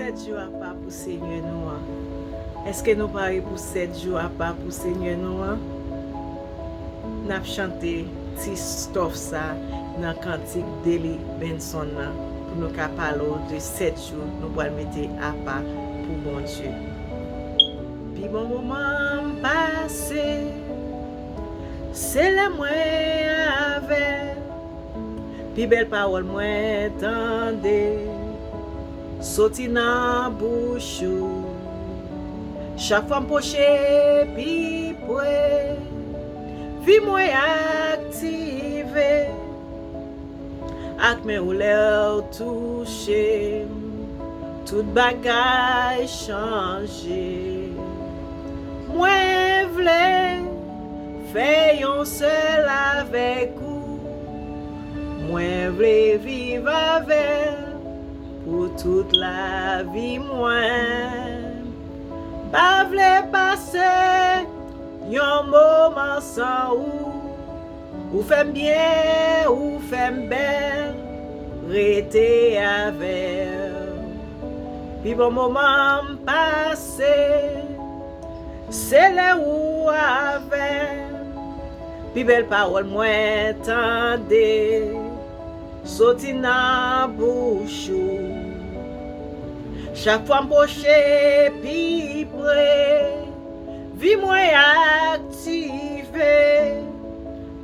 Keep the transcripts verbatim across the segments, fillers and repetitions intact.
Sèt jou apa pou Senyè nou an. Èske nou pare pou sèt jou apa pou Senyè nou an? N ap chante ti stòf sa nan kantik Deli Benson nan pou nou ka pale w de sèt jou nou pral mete apa pou Bondye. Pi bon moman m pase, se lè mwen avè l. Pi bèl pawòl mwen tande soti nan bouch ou. Chak fwa m pwoche pi pre, vi mwen aktive. Ak men ou lè w touche m, tout bagay chanje. Mwen vle fè yon sèl avèk ou. Mwen vle viv avè l pou tout lavi mwen. Pa vle pase yon moman san ou. Ou fè m byen, ou fè m bèl, rete avè w. Pi bon moman m pase, se lè ou avè m. Pi bèl pawòl mwen tande soti nan bouch ou. Chak fwa m pwoche pi pre, vi mwen aktive.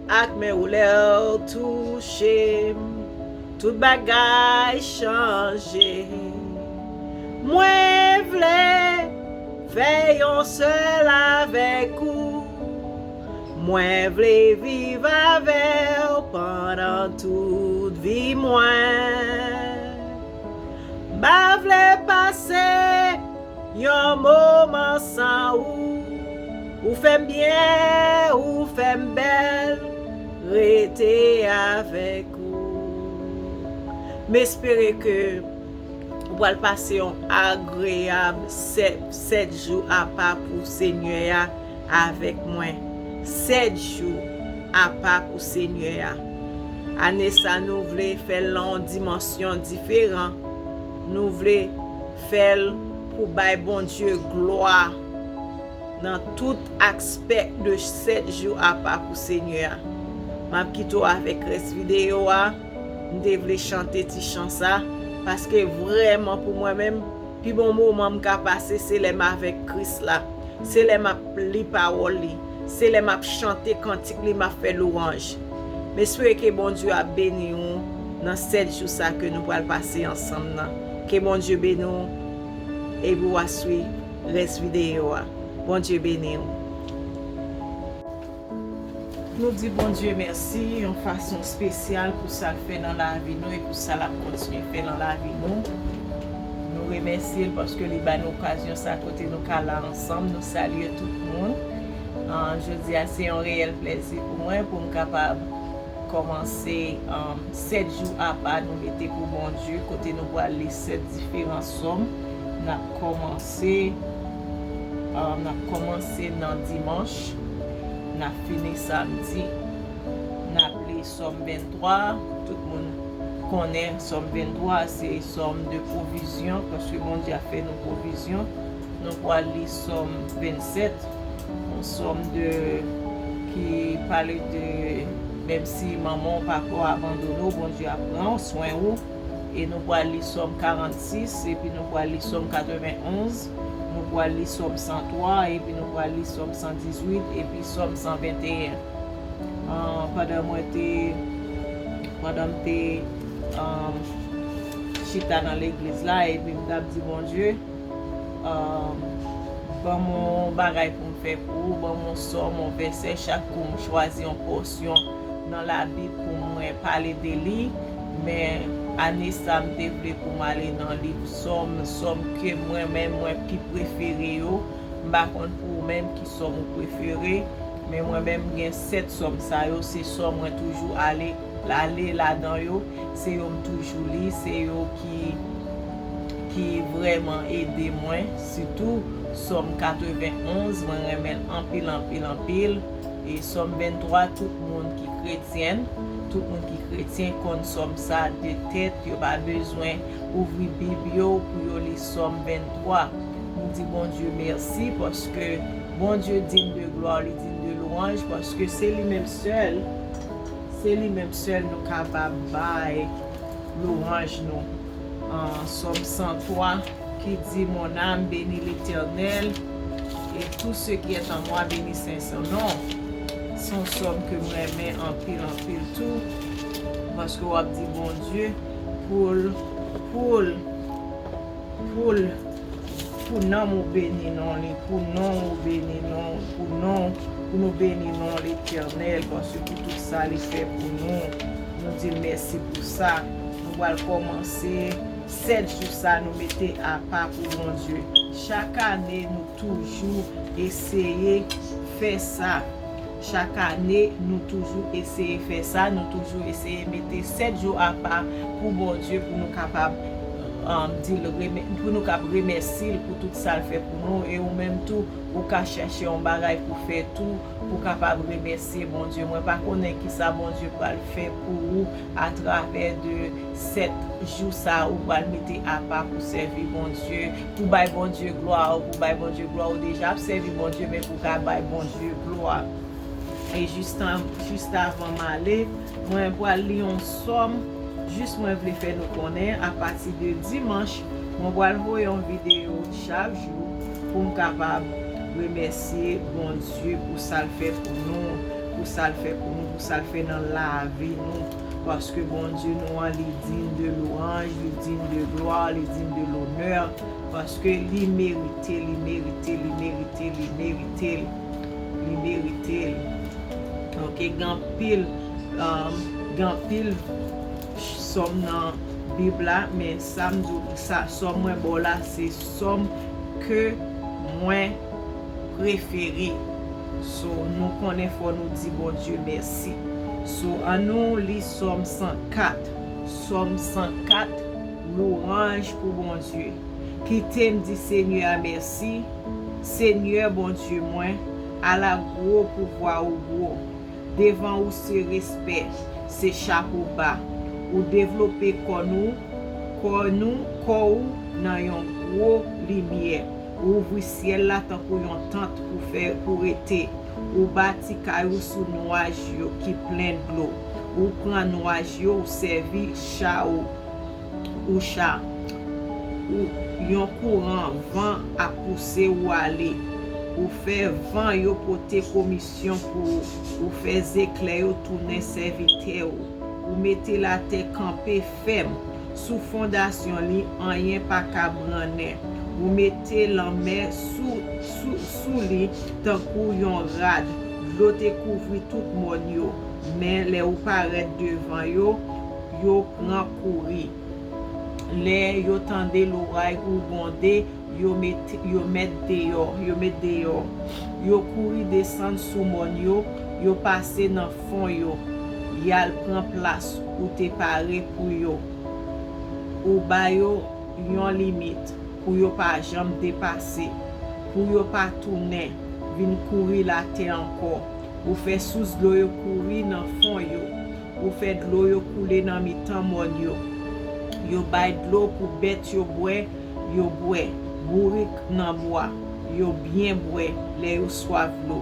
Ak men ou lè w touche m, tout bagay chanje. Mwen vle fè yon sèl avèk ou. Mwen vle viv avè w pandan tout vi mwen. M pa vle pase yon moman san ou. Ou fè m byen, ou fè m bèl, rete avèk ou. M espere ke ou pral pase yon agreyab sèt, sèt jou apa pou Senyè a avèk mwen. Sèt jou apa pou Senyè a. Ane sa, nou vle fè l nan yon dimansyon diferan. Nou vle fè l pou bay Bondye glwa nan tout aspè de sèt jou apa pou Senyè a. M ap kite w avèk rès videyo a. M te vle chante ti chan sa, paske vrèman pou mwen menm, pi bon moman m ka pase se lè m avèk Kris la. Se lè m ap li pawòl li. Se lè m ap chante kantik li, m ap fè lwanj. M espere ke Bondye ap beni w nan sèt jou sa ke nou pral pase ansanm nan. Ke Bondye beni w, epi w a swiv rès videyo a. Bondye beni w. Nou di Bondye mèsi yon fason espesyal pou sa l fè nan lavi nou e pou sa l ap kontinye fè nan lavi nou. Nou remèsye l paske li ba nou okazyon sa kote nou ka la ansanm. Nou salye tout moun. Ah, jodi a, se yon reyèl plèzi pou mwen pou m kapab kòmanse, um, sèt jou apa nou mete pou Bondye, kote nou pral li sèt diferan sòm. N ap kòmanse, um, n ap kòmanse nan dimanch, n ap fini samdi. N ap li sòm venntwa, tout moun konnen sòm venntwa se sòm de pwovizyon, paske Bondye ap fè nou pwovizyon. Nou pral li sòm vennsèt, yon sòm de, ki pale de, menm si manman w pa ko abandone w, Bondye ap pran swen ou. E nou pral li sòm karannsis, epi nou pral li sòm katrevenonz, nou pral li sòm san twa, epi nou pral li sòm san dizuit, epi sòm san venteyen. Ah, pandan mwen te, pandan m te, ah, chita nan legliz la, epi m t ap di Bondye, ah, ban m yon bagay pou m fè pou ou, ban m yon sòm, yon vèsè, chak kou m chwazi yon pòsyon nan Labib pou mwen pale de li. Men ane sa, m te vle pou m ale nan liv sòm, sòm ke mwen menm, mwen pi prefere yo. M pa konn pou ou menm ki sòm ou prefere, men mwen menm, m gen sèt sòm sa yo, se sòm mwen toujou ale, ale ladan yo, se yo m toujou li, se yo ki, ki vrèman ede mwen, sitou sòm katrevenonz, mwen renmen l anpil, anpil, anpil. E Sòm venntwa, tout moun ki kretyen, tout moun ki kretyen konn Sòm sa de tèt, yo pa bezwen ouvri Bib yo pou yo li Sòm venntwa. Nou di Bondye mèsi paske Bondye digne de glwa, li digne de lwanj, paske se li menm sèl, se li menm sèl nou kapab bay lwanj nou. An Sòm san twa ki di, Mon âme bénit l'Éternel, et tout ce qui est en moi bénisse son nom. Se yon sòm ke m renmen anpil, anpil tou, paske w ap di Bondye pou l, pou l, pou l, pou nanm ou beni non li, pou non ou beni non, pou non, pou nou beni non Letènèl, paske pou tout sa li fè pou nou, nou di l mèsi pou sa. Nou pral kòmanse sèt jou sa nou mete apa pou Bondye. Chak ane, nou toujou eseye fè sa. Chak ane, nou toujou eseye fè sa, nou toujou eseye mete sèt jou apa pou Bondye, pou nou kapab, um, di l remè-, pou nou kab remèsye l pou tout sa l fè pou nou. E ou menm tou, ou ka chèche yon bagay pou fè tou, pou kapab remèsye Bondye. Mwen pa konnen kisa Bondye pral fè pou ou atravè de sèt jou sa ou pral mete apa pou sèvi Bondye, pou bay Bondye glwa, ou pou bay Bondye glwa, ou deja ap sèvi Bondye, men pou ka bay Bondye glwa. E jis an-, jis avan m ale, mwen pral li yon sòm, jis mwen vle fè nou konnen, apati de dimanch, mwen pral voye yon videyo chak jou pou m kapab remèsye Bondye pou sa l fè pou nou, pou sa l fè pou nou, pou sa l fè nan lavi nou. Paske Bondye nou an, li digne de lwanj, li digne de glwa, li digne de lonè. Paske li merite, li merite, li merite, li merite l. Li merite l. Ok, gen anpil, um, gen anpil sòm nan Bib la, men sa m di w, sa, sòm mwen ba w la, se sòm ke mwen prefere. So, nou konnen fò nou di Bondye mèsi. So, annou li Sòm san kat. Sòm san kat, lwanj pou Bondye. Kite m di Senyè a mèsi. Senyè Bondye mwen, ala gwo pouvwa ou gwo. Devan ou se respè, se chapo ba. Ou devlope kò nou, kò nou, kò ou nan yon gwo limyè. Ou ouvri syèl la tankou yon tant pou fè, pou rete. Ou bati kay ou sou nwaj yo ki plen dlo. Ou pran nwaj yo, ou sèvi cha ou, ou cha. Ou, yon kouran van ap pouse ou ale. Ou fè van yo pote komisyon pou ou. Ou fè zeklè yo tounen sèvitè ou. Ou mete latè kanpe fèm. Sou fondasyon li, anyen pa ka brannen. Ou mete lanmè sou, sou, sou li tankou yon rad. Dlo te kouvri tout mòn yo. Men lè ou parèt devan yo, yo pran kouri. Lè yo tande loray ou gwonde, yo met, yo met deyò, yo met deyò. Yo kouri desann sou mòn yo, yo pase nan fon yo, y al pran plas ou te pare pou yo. Ou ba yo yon limit pou yo pa janm depase, pou yo pa tounen vin kouri latè ankò. Ou fè sous dlo yo kouri nan fon yo. Ou fè dlo yo koule nan mitan mòn yo. Yo bay dlo pou bèt yo bwè, yo bwè. Bourik nan bwa, yo byen bwè lè yo swaf dlo.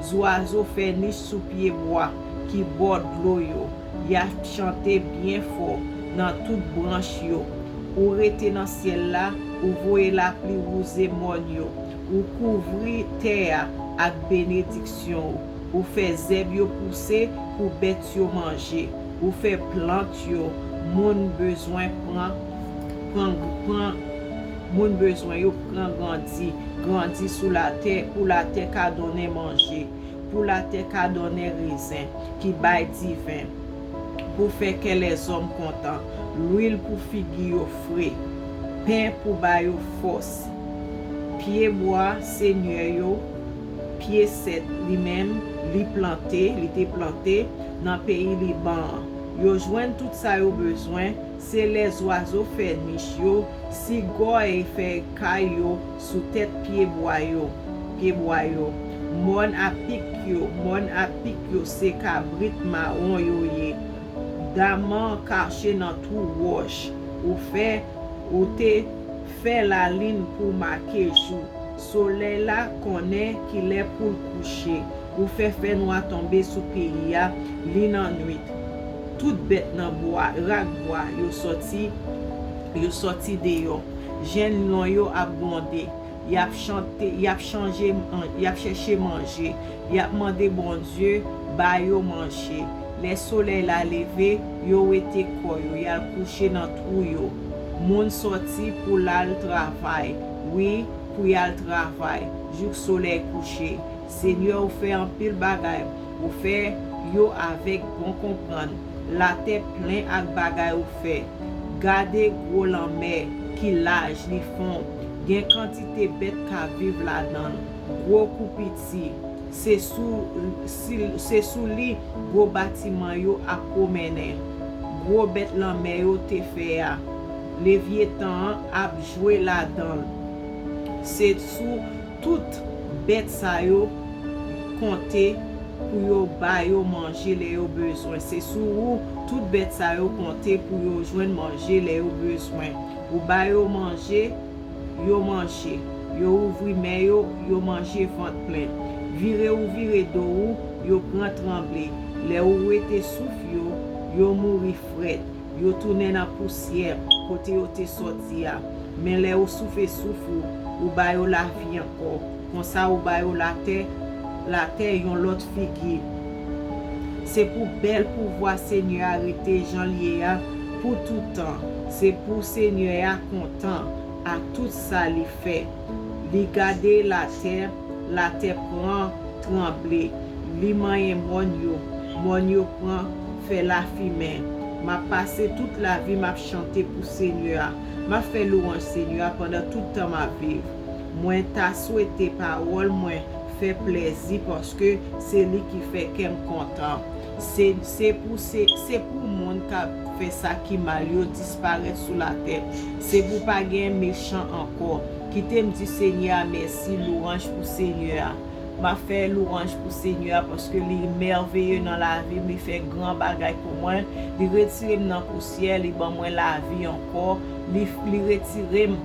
Zwazo fè nich sou pyebwa ki bò dlo yo. Y ap chante byen fò nan tout branch yo. Ou rete nan syèl la, ou voye lapli wouze mòn yo. Ou kouvri tè a ak benediksyon ou. Ou fè zèb yo pouse pou bèt yo manje. Ou fè plant yo, moun bezwen pran, pran, pran, moun bezwen yo pran grandi, grandi sou latè, pou latè ka donnen manje, pou latè ka donnen rezen ki bay diven, pou fè kè lèzòm kontan, lwil pou figi yo fre, pen pou ba yo fòs. Pyebwa Senyè yo, pye sèd li menm, li plante, li te plante nan peyi Liban an. Yo jwenn tout sa yo bezwen, se lè zwazo fè nich yo, sigòy fè kay yo sou tèt pyebwa yo, pyebwa yo. Mòn a pik yo, mòn a pik yo, se kabrit mawon yo ye. Daman kache nan twou wòch. Ou fè, ou te fè lalin pou make jou. Solèy la konnen kilè pou l kouche. Ou fè fènwa tonbe sou peyi a, li nan nwit. Tout bèt nan bwa, rak bwa, yo sòti, yo sòti deyò. Jèn lyon yo ap gwonde. Y ap chante, y ap chanje, y ap chèche manje. Y ap mande Bondye ba yo manje. Lè solèy la leve, yo wete kò yo, y al kouche nan twou yo. Moun sòti pou l al travay, wi, pou y al travay, jouk solèy kouche. Senyè, ou fè anpil bagay. Ou fè yo avèk bon konprann. Latè plen ak bagay ou fè. Gade gwo lanmè, ki laj, li fon. Gen kantite bèt k ap viv ladan l, gwo kou piti. Se sou, si, se sou li gwo batiman yo ap pwomennen. Gwo bèt lanmè yo te fè a. Levyetan an ap jwe ladan l. Se sou tout bèt sa yo konte pou yo ba yo manje lè yo bezwen. Se sou ou tout bèt sa yo konte pou yo jwenn manje lè yo bezwen. Ou ba yo manje, yo manje. Yo ouvri men yo, yo manje vant plen. Vire ou vire do ou, yo pran tranble. Lè ou wete souf yo, yo mouri frèt. Yo tounen nan pousyè kote yo te sòti a. Men lè ou soufle souf ou, ou ba yo lavi ankò. Konsa ou ba yo latè, latè yon lòt figi. Se pou bèl pouvwa Senyè a rete jan l ye a pou tout tan. Se pou Senyè a kontan ak tout sa li fè. Li gade latè, latè pran tranble. Li manyen mòn yo, mòn yo pran fè lafimen. M ap pase tout lavi m ap chante pou Senyè a. M ap fè lwanj Senyè a pandan tout tan m ap viv. Mwen ta swete pawòl mwen fè plèzi, paske se li ki fè kè m kontan. Se, se pou, se, se pou moun k ap fè sa ki mal yo disparèt sou latè. Se pou pa gen mechan ankò. Kite m di Senyè a mèsi, lwanj pou Senyè a. M ap fè lwanj pou Senyè a, paske li mèveye nan lavi m, li fè gran bagay pou mwen. Li retire m nan pousyè, li ban mwen lavi ankò. Li, li retire m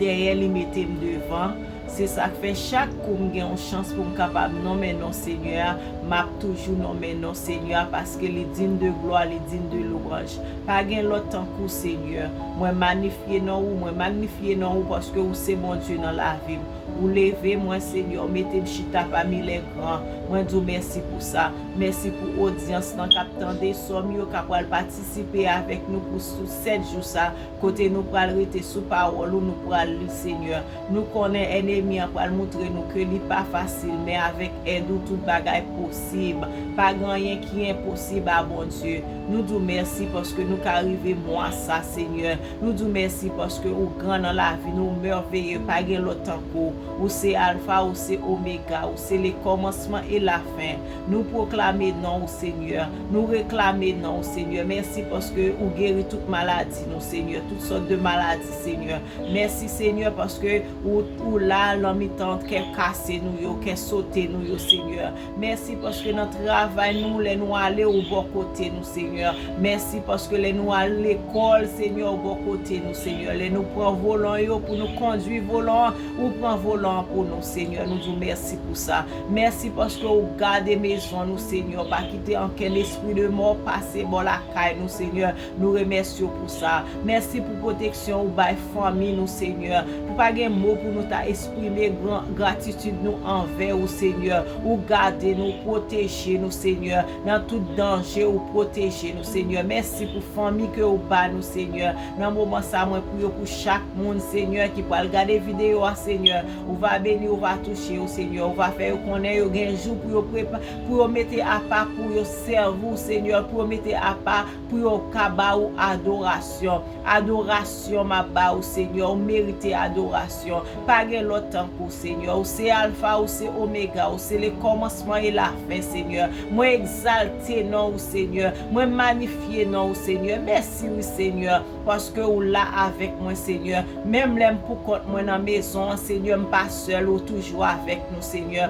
dèyè, li mete m devan. Se sa k fè chak kou m gen yon chans pou m kapab nonmen non Senyè a, m ap toujou nonmen non Senyè a, paske li digne de glwa, li digne de lwanj. Pa gen lòt tankou Senyè. Mwen manifye non ou, mwen magnifye non ou, paske ou se Bondye nan lavi m. Ou leve mwen, Senyè, ou mete m chita pami lègran. Mwen di w mèsi pou sa. Mèsi pou odyans lan k ap tande, sòm yo k ap pral patisipe avèk nou pou sou sèt jou sa, kote nou pral rete sou pawòl ou, nou pral li, Senyè. Nou konnen ènmi an pral moutre nou ke li pa fasil, men avèk èd ou, tout bagay posib. Pa gen anyen ki enposib a Bondye. Nou di w mèsi paske nou ka rive mwa sa, Senyè. Nou di w mèsi paske ou gran nan lavi nou, ou mèveye, pa gen lòt tankou ou. Ou se Alfa, ou se Omega, ou se le kòmansman e la fen. Nou pwoklame non ou, Senyè. Nou reklame non ou, Senyè. Mèsi paske ou geri tout maladi nou, Senyè. Tout sòt de maladi, Senyè. Mèsi, Senyè, paske ou, ou la nan mitan kè kase nou yo, kè sote nou yo, Senyè. Mèsi paske nan travay nou, lè nou ale, ou bò kote nou, Senyè. Mèsi paske lè nou al lekòl, Senyè, ou bò kote nou, Senyè. Lè nou pran volan yo pou nou kondui volan an, ou pran volan an pou nou, Senyè. Nou di w mèsi pou sa. Mèsi paske ou gade mezon nou, Senyè. Ou pa kite ankenn espri de mò pase bò lakay nou, Senyè. Nou remèsye w pou sa. Mèsi pou pwoteksyon ou bay fanmi nou, Senyè. Pou pa gen mo pou nou ta eksprime gran gratitid nou anvè ou, Senyè. Ou gade nou, ou pwoteje nou, Senyè. Nan tout danje, ou pwoteje nou, Senyè. Mèsi pou fanmi ke ou ba nou, Senyè. Nan moman sa, mwen priye pou chak moun, Senyè, ki pral gade videyo a, Senyè. Ou va beni, ou va touche yo, Senyè. Ou va fè yo konnen yo gen jou pou yo prepa-, pou yo mete apa pou yo sèvi w, Senyè, pou yo mete apa pou yo ka ba ou adorasyon. Adorasyon m ap ba ou, Senyè. Ou merite adorasyon. Pa gen lòt tankou w, Senyè. Ou se Alfa, ou se Omega, ou se le kòmansman e la fen, Senyè. Mwen egzalte non ou, Senyè. Mwen manifye non ou, Senyè. Mèsi, wi, Senyè, paske ou la avèk mwen, Senyè. Menm lè m poukont mwen nan mezon an, Senyè, m pa sèl, ou toujou avèk nou, Senyè.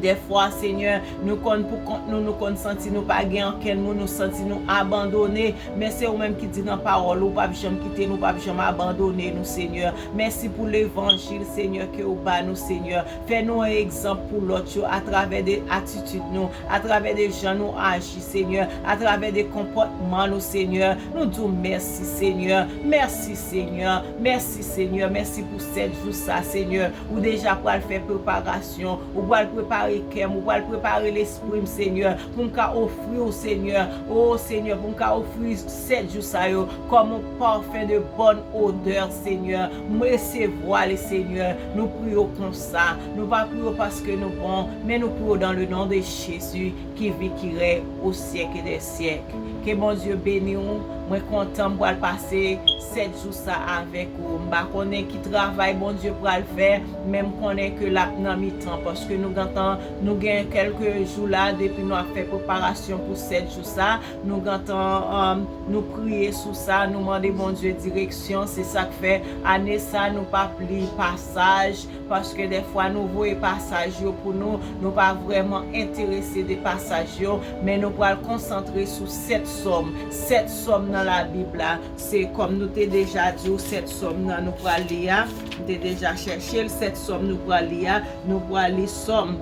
Dèfwa, Senyè, nou konn pou kont nou, nou konn santi nou pa gen ankenn moun, nou santi nou abandone. Men se ou menm ki di nan pawòl ou, ou p ap janm kite nou, ou p ap janm abandone nou, Senyè. Mèsi pou levanjil, Senyè, ke ou ba nou, Senyè. Fè nou yon egzanp pou lòt yo atravè de atitid nou, atravè de jan nou aji, Senyè, atravè de konpòtman nou, Senyè. Nou di w mèsi, Senyè. Mèsi, Senyè. Mèsi, Senyè. Mèsi pou sèt jou sa, Senyè. Ou deja pral fè preparasyon. Ou pral prepare kè m. Ou pral prepare lespri m, Senyè, pou m ka ofri w, Senyè. O, Senyè, pou m ka ofri sèt jou sa yo kòm yon pafen de bòn odè, Senyè. M resevwa li, Senyè. Nou priye w konsa. Nou pa priye w paske nou bon, men nou priye w dans le nom de Jésus qui vit, qui règne au siècle des siècles. Ke Bondye beni w. Mwen kontan m pral pase sèt jou sa avèk ou. M pa konnen ki travay Bondye pral fè, men m konnen ke l ap nan mitan, paske nou gentan, nou gen kèlke jou la, depi nou ap fè preparasyon pou sèt jou sa, nou gentan, um, nou priye sou sa, nou mande Bondye direksyon. Se sa k fè ane sa, nou p ap li pasaj, paske dèfwa nou voye pasaj yo pou nou, nou pa vrèman enterese de pasaj yo, men nou pral konsantre sou sèt sòm, sèt sòm nan Labib la. Se kòm nou te deja di w, sèt sòm nan nou pral li a, nou te deja chèche l, sèt sòm nou pral li a, nou pral li Sòm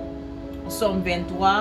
Sòm venntwa,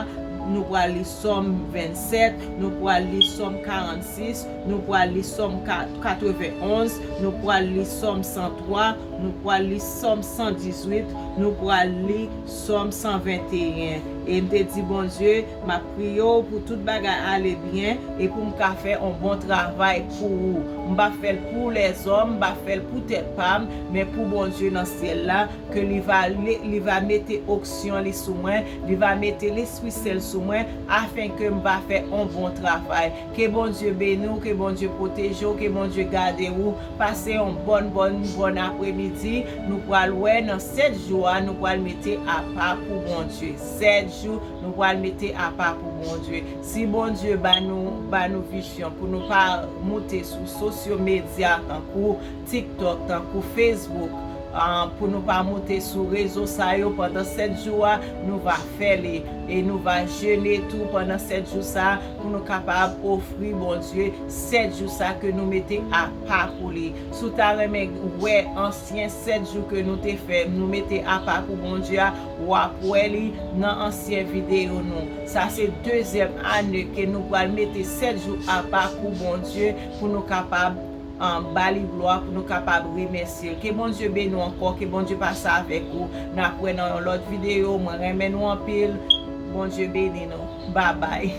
nou pral li Sòm vennsèt, nou pral li Sòm karannsis, nou pral li Sòm ka-, katrevenonz, nou pral li Sòm san twa, nou pral li Sòm san dizuit, nou pral li Sòm san venteyen. E m te di Bondye, m ap priye w pou tout bagay ale byen e pou m ka fè yon bon travay pou ou. M pa fè l pou lèzòm, m pa fè l pou tèt pa m, men pou Bondye nan syèl la, ke li va, li, li va mete onksyon li sou mwen, li va mete lespri sen l sou mwen, afen ke m va fè yon bon travay. Ke Bondye beni w, ke Bondye pwoteje w, ke Bondye gade w. Pase yon bòn, bòn, bòn apremidi. Nou pral wè nan sèt jou a, nou pral mete apa pou Bondye. Sèt jou, nou pral mete apa pou Bondye. Si Bondye ba nou, ba nou vizyon pou nou pa moute sou sosyo medya tankou TikTok, tankou Facebook, ah, pou nou pa moute sou rezo sa yo pandan sèt jou a, nou va fè li. E nou va jene tou pandan sèt jou sa a pou nou kapab ofri Bondye sèt jou sa ke nou mete apa pou li. Si w ta renmen wè ansyen sèt jou ke nou te fè, nou mete apa pou Bondye a, w ap wè li nan ansyen videyo nou. Sa se dezyèm ane ke nou pral mete sèt jou apa pou Bondye, pou nou kapab, um, ba li glwa, pou nou kapab remèsye l. Ke Bondye beni w ankò, ke Bondye pase avèk ou. N ap wè nan yon lòt videyo. Mwen renmen nou anpil. Bondye beni nou. Babay.